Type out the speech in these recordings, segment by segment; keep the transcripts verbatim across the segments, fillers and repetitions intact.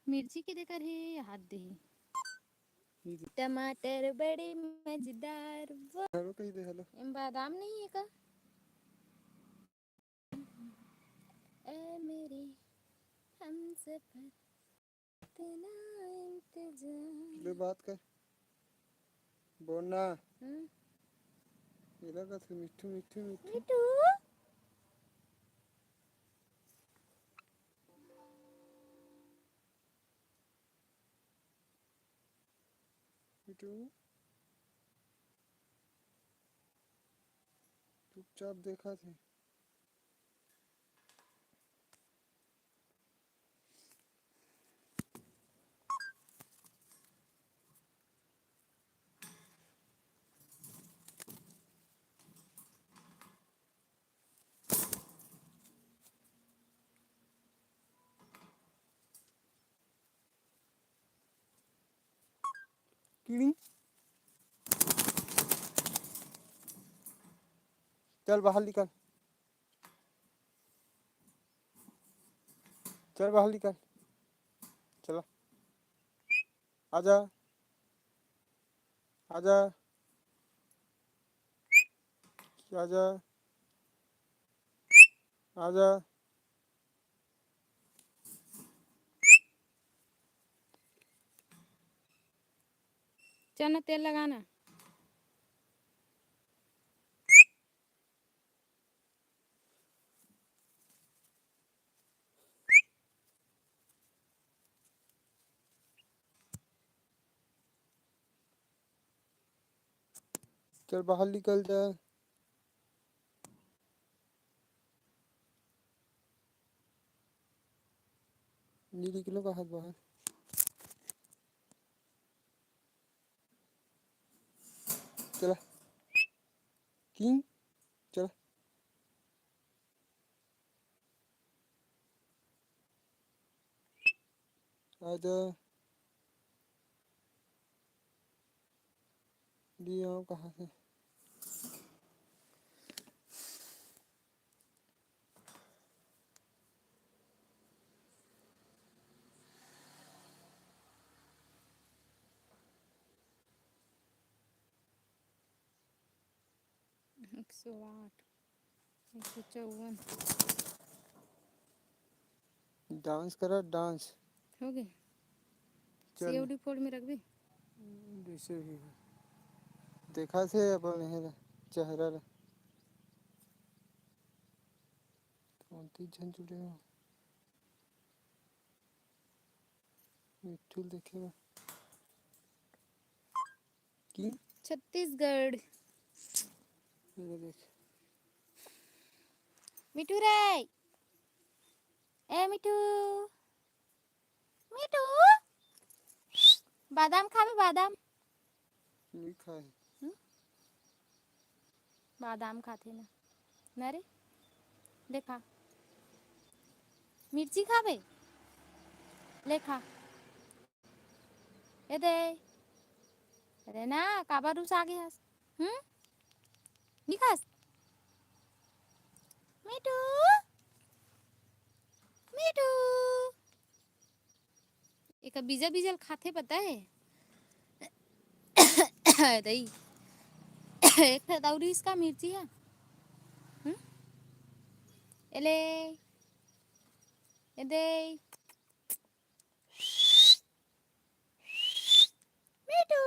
मिर्ची के देकर हे, हाथ दे हे। ये दे। टमाटर बड़े मजेदार, वो हेलो कही दे, हेलो। एम बादाम नहीं है का? ए मेरे हमसफर, इतना इंतजार। ले बात कर। बोलना। हम्म। ये लगा था मिट्ठू, मिट्ठू, मिट्ठू। मिट्ठू। मिट्ठू। चुपचाप देखा थे। कीड़ी, चल बाहर निकल, चल बाहर निकल, चला, आजा, आजा, आजा, आजा। चना तेल लगाना। चल बाहर निकल जा। नी निकलो बाहर, बाहर। चला। किंग, चला। आजा। दी आओ कहाँ से? एक सौ आठ, एक सौ चौवन। डांस करा, डांस। हो गए। चल। सीओडी फोल्ड में रखबे? जैसे भी हो। देखा थे अपन यही ला, चेहरा ला। कौन तीस झन जुड़े हो? मिट्ठू देखे बा। की? छत्तीसगढ़। ये देख। मिठू रे, ए मिठू, मिठू, बादाम खाबे, बादाम? नहीं खाए। हम्म? बादाम खाथे ना, ना रे, ले खा। मिर्ची खाबे, ले खा। ए दे। अरे ना, काबर रुसा गे हस? हम्म? नी खास? मिठू? मिठू? एका बीजा बीजा ल खाथे, पता है? दई। एक ठा दौरी इसका मिर्ची है। हम्म? एले। ए दे। मिठू,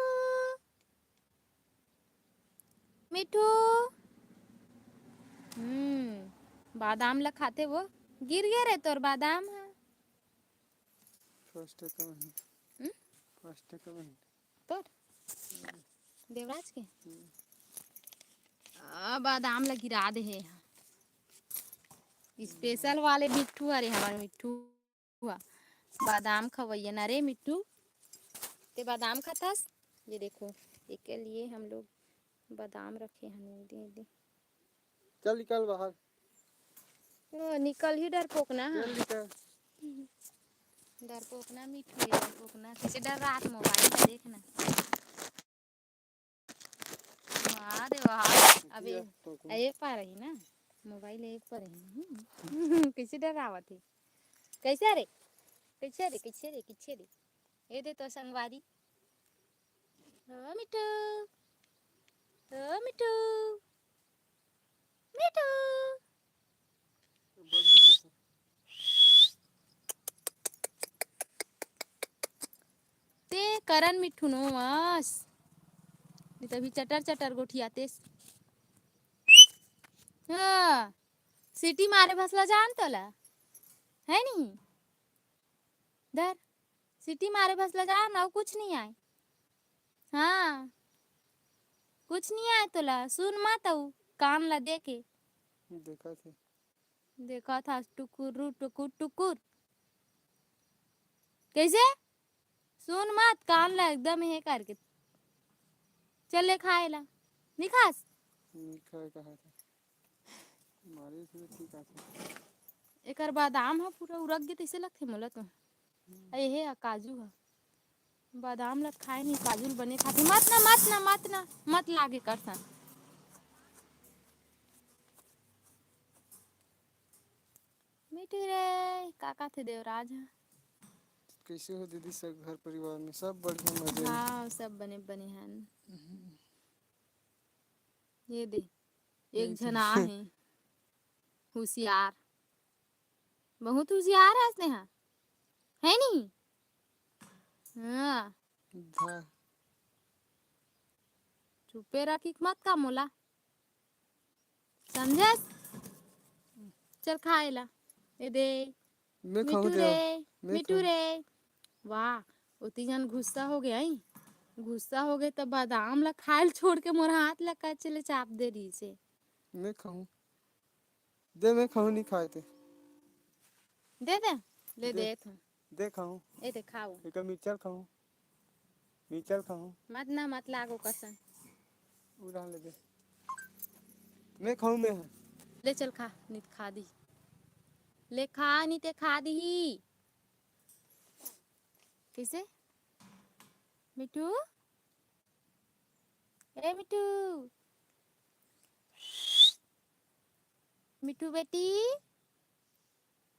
मिठू। हम्म, बादाम ला खाथे वो। गिर गया रे तोर बादाम ह। फर्स्ट का बहिन। हम्म? फर्स्ट का बहिन। तोर? देवराज के? हम्म। आ, बादाम ला गिरा दे हे। स्पेशल वाले मिठू, अरे हमारे मिठू। हुआ। बादाम खवैया ना रे मिट्टू, ते बादाम खाथस? ये देखो, एके लिए हम लोग बादाम रखे हन। दे, दे। चल निकल बाहर। ओ, निकल ही डरपोकना। चल निकल। डरपोकना मिट्टू, ये डरपोकना। कैसे डर रहा था मोबाइल का, देखना। वाह रे वाह। अबे, ये तो कोई एक पार रही ना, मोबाइल एक पार रही। कैसे डरावत है? कैसे रे? कइसे रे, कइसे रे, कइसे रे? ए दे तो संगवारी। ओ मिठू, ओ मिठू, मिठू। ते करन मिठू नो आस। नहीं तो अभी चटर चटर गोठियातेस। हाँ, सीटी मारे भसला जान तोला, है नहीं? धर, सीटी मारे भसला जान, अउ कुछ नहीं आय। हाँ, कुछ नहीं आय तोला, सुन मत अउ कान ला दे के। देखत हे। देखत हस टुकुर टुकुर टुकुर। कइसे? सुन मत, कान ला एकदम हे करके। चल ले खाए ला। नहीं खास? नहीं खाए कहा था। मारे से ठीक आथे। एकर बादाम ह पूरा उरक गे तइसे लगथे मोला तो। हम्म। ए हे आ काजू ह। बादाम ला खाए नहीं, काजू ल बने खाथे। मत ना, मत ना, मत ना, मत लागे करसन। मिठू रे, का कथे देवराज ह? कइसे हो दीदी, सब घर परिवार में सब बढ़िया, मजे में? हाँ, सब बने बने हन। हम्म। ये दे, एक एक झन झन। आ हे, हुसियार, बहुत हुसियार हस नेहा, है नी? हाँ। धा। चुपे रखी मत का मोला, समझस? चल खा एला। ए दे। मैं खाऊं मिठू ते, रे, मैं मिठू खाऊं। रे। वाह, ओती जन गुस्सा हो गया ही। गुस्सा हो गए त बादाम ला खाए ल छोड़ के मोर हाथ ला कच ले चाप दे रही से। मैं खाऊं। दे, मैं खाऊं, नहीं खाए ते। दे दे, ले दे। दे तू। दे खाऊं। ए दे खाओ। एक मिक्सचर खाऊं। मिक्सचर खाऊं। मत ना, मत लागो कसम। उड़ा ले दे। मैं खाऊं, मैं। ले चल खा, नित खा दी। ले खा, निते खा दी। कैसे? मिठू? ए मिठू। मिठू बेटी।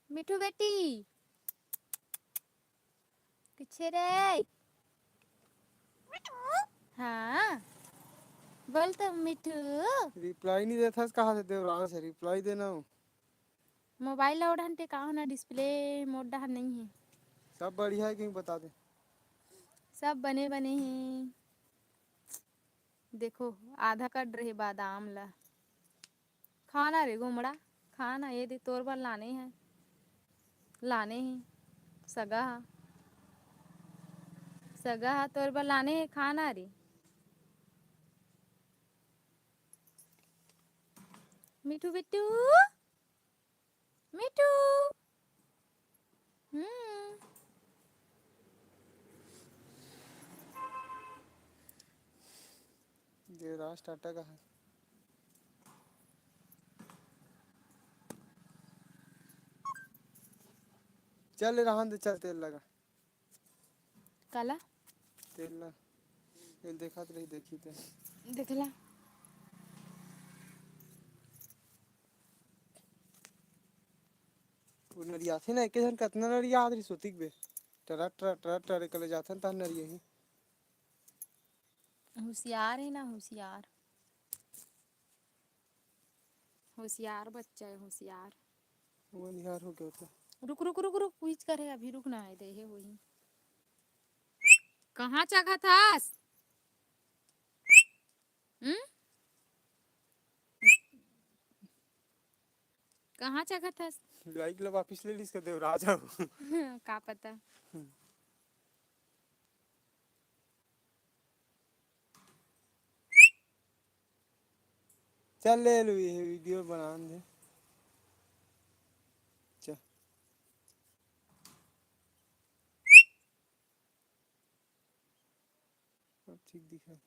मिठू बेटी, किथे रे? हाँ, बोल तो मिठू। रिप्लाई नहीं देथस, कहाँ से देवराज से रिप्लाई देना हो? मोबाइल ला ओढ़न ते का होना, डिस्प्ले मोर डहर नहीं है। सब बढ़िया है कि बता दे। सब बने बने हैं। देखो, आधा कट रहे बादाम ला। खाना रे गोमड़ा, खाना, ये दे तोर बर लाने हैं, लाने ही सगा हा, सगा हा तोर बर लाने हैं, खाना रे। मिठू बिट्टू, मिठू। हम्म। देवराज टाटा का है। चल रहन दे, चल तेल लगा। काला? तेल ला। ये देखत रही, देखी ते। देखला। वो नरियाथे ना, एके झन कतना नरियात रही सोतिक बे। टरा, टरा, टरा, टरा करे जाथन, तहन नरिया ही। होशियार है ना, होशियार। होशियार बच्चा है, होशियार। वो निहार हो गया था। रुक, रुक, रुक, रुक, बीच कर है, अभी रुक ना है, दे है वही। कहाँ चाघत हस? हम्म? कहाँ चाघत हस? बाइक ला वापिस ले लिस का देवराज हो। का पता। चल ले लू, ये वीडियो बनान दे। चल। अब ठीक दिखा।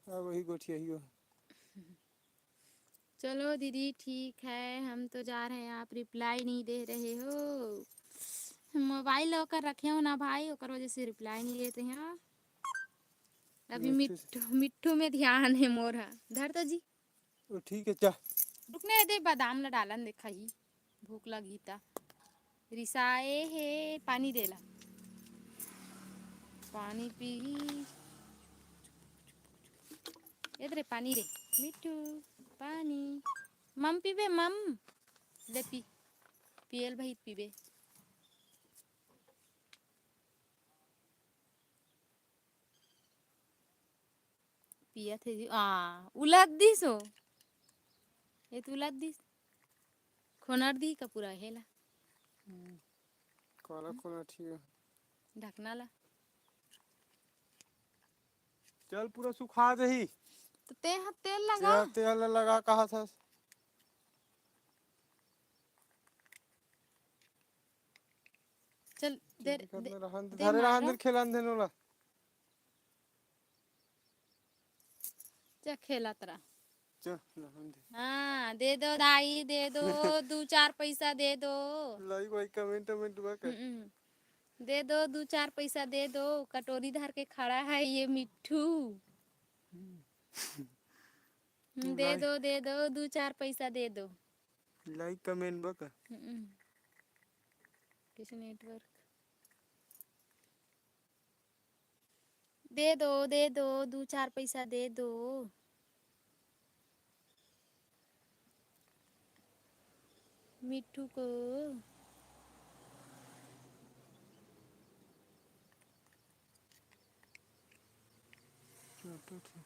अब वही गोठिया ही हो। चलो दीदी, ठीक है, हम तो जा रहे हैं, आप रिप्लाई नहीं दे रहे हो। मोबाइल ओकर रखे हो ना भाई, ओकर वजह से रिप्लाई नहीं देते हैं। अभी मिट्ठू से मिट्ठू, मिट्ठू में ध्यान है मोर हा। धर तो जी। ओ, ठीक है, जा। रुकने दे, बादाम ला डालन दे, खाही। भूख लगही त। रिसाए हे, पानी दे ला। पानी पीही। ए दे रे पानी रे। मिट्ठू, पानी। मम पीबे, मम? ले पी। पियल भाई पीबे। पियत हे जी। आ, उलद दिस हो। ये तो उलद दिस। खोनर दी का पूरा हेला। हम्म। काला खोनर ठीक है। ढकना ला। चल, पूरा सुखा देही। तो ते ह तेल लगा। तेल, तेल लगा, कहा था। चल, दे, दिक्कत दे, में रहन दे, दे धरे रहन दे, मारो। खेलन दे नोला। जा खेलत रह। चल, रहन दे। हाँ, दे दो दाई, दे दो, दू चार पैसा दे दो। Like वाइक comment वमेंट बा का? हम्म, दे दो, दू चार पैसा दे दो। कटोरी धर के खड़ा है ये मिट्ठू। हम्म, दे like दो, दे दो, दू चार पैसा दे दो। Like comment बा का? हम्म। कैसे network? दे दो, दे दो, दू चार पैसा दे दो। मिट्ठू को। चलो, ठीक।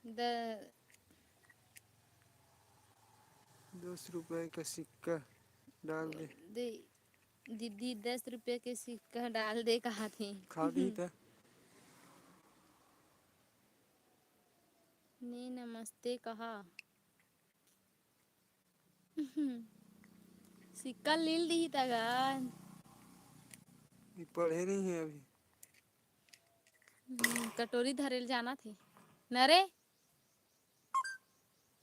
द- दस रुपए का सिक्का डाल दे। दे, दीदी, दस रुपए के सिक्का डाल दे, कहा थी। खा दी त। ने नमस्ते कहा। सिक्का लील दिही तगन। ये पढ़े नहीं है अभी। हम्म, कटोरी धरे ल जाना थे। नरे?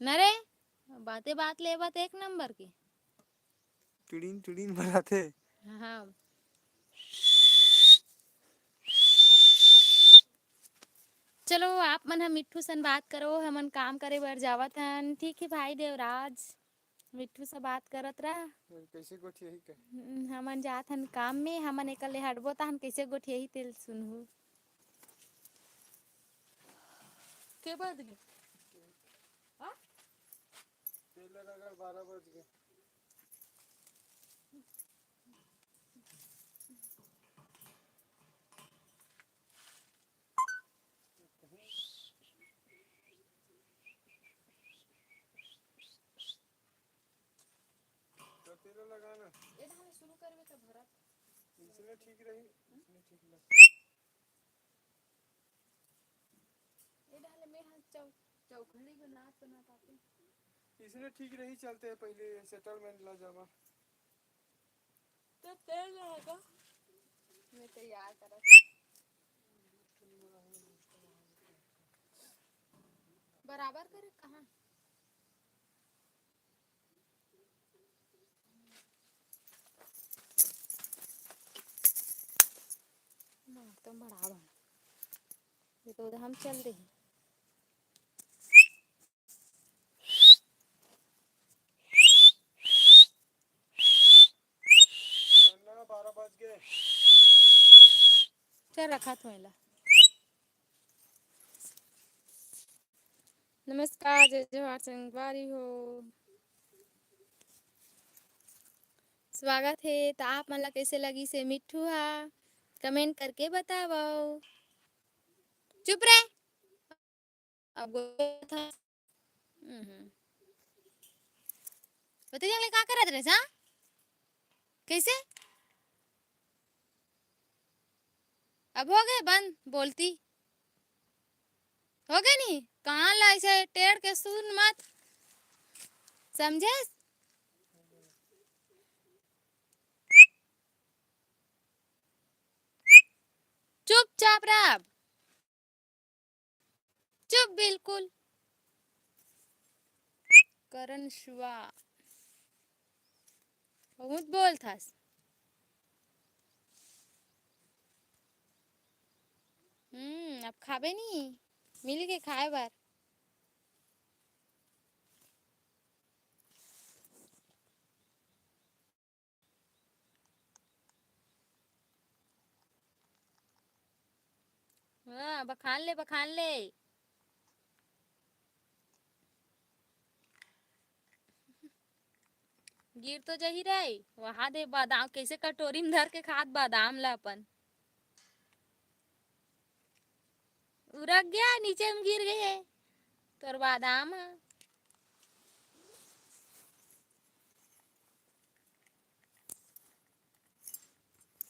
नरे? बाते बात ले बात एक नंबर के। टुड़िन टुड़िन बजाथे। हाँ। चलो, आप मन ह मिट्ठू सन बात करो, हमन काम करे बर जावत हन। ठीक है भाई देवराज, मिट्ठू से बात करत रह। कैसे गोठियाही का? हम्म, हमन जात हन काम में, हमन एकर ले हटबो त हम कैसे गोठियाही तेल सुनहू। के बज गे? हाँ? तेल लगा कर बारह बज गए। तो तेल लगाना। ये डाले शुरू करबे त भरत। इसने ठीक रही, इसने ठीक लग। ये डाले में हाथ चौ-, चौखड़ी बनात बनात आते। इसने ठीक रही, चलते हैं पहले settlement ला जावा। तो तेल लगा। मैं तैयार करत हूँ। बराबर करे कहाँ? मार तो बड़ा बड़ा। ये तो उधर हम चल रहे हैं। चल रखा थोड़ा। नमस्कार, जय जोहार संगवारी हो। स्वागत हे। त आप मन ला कइसे लगिस हे मिट्ठू हा? Comment करके बतावव। चुप रे। अब गो-, हम्म। ओती जंगले का करत रहे, हाँ? कइसे? अब हो गे बंद बोलती। हो गे नी? कान ला अइसे टेढ़ के सुन मत। समझेस? चुपचाप रह अब। चुप बिल्कुल। करण शुआ। बहुत बोलथस। हम्म, अब खाबे नी, मिल के खाए बर। हाँ, बखान ले, बखान ले। गिर तो जही रे, वहा दे बादाम, कैसे कटोरी में धर के खात बादाम ला अपन। उरक गया, नीचे में गिर गए तोर बादाम ह।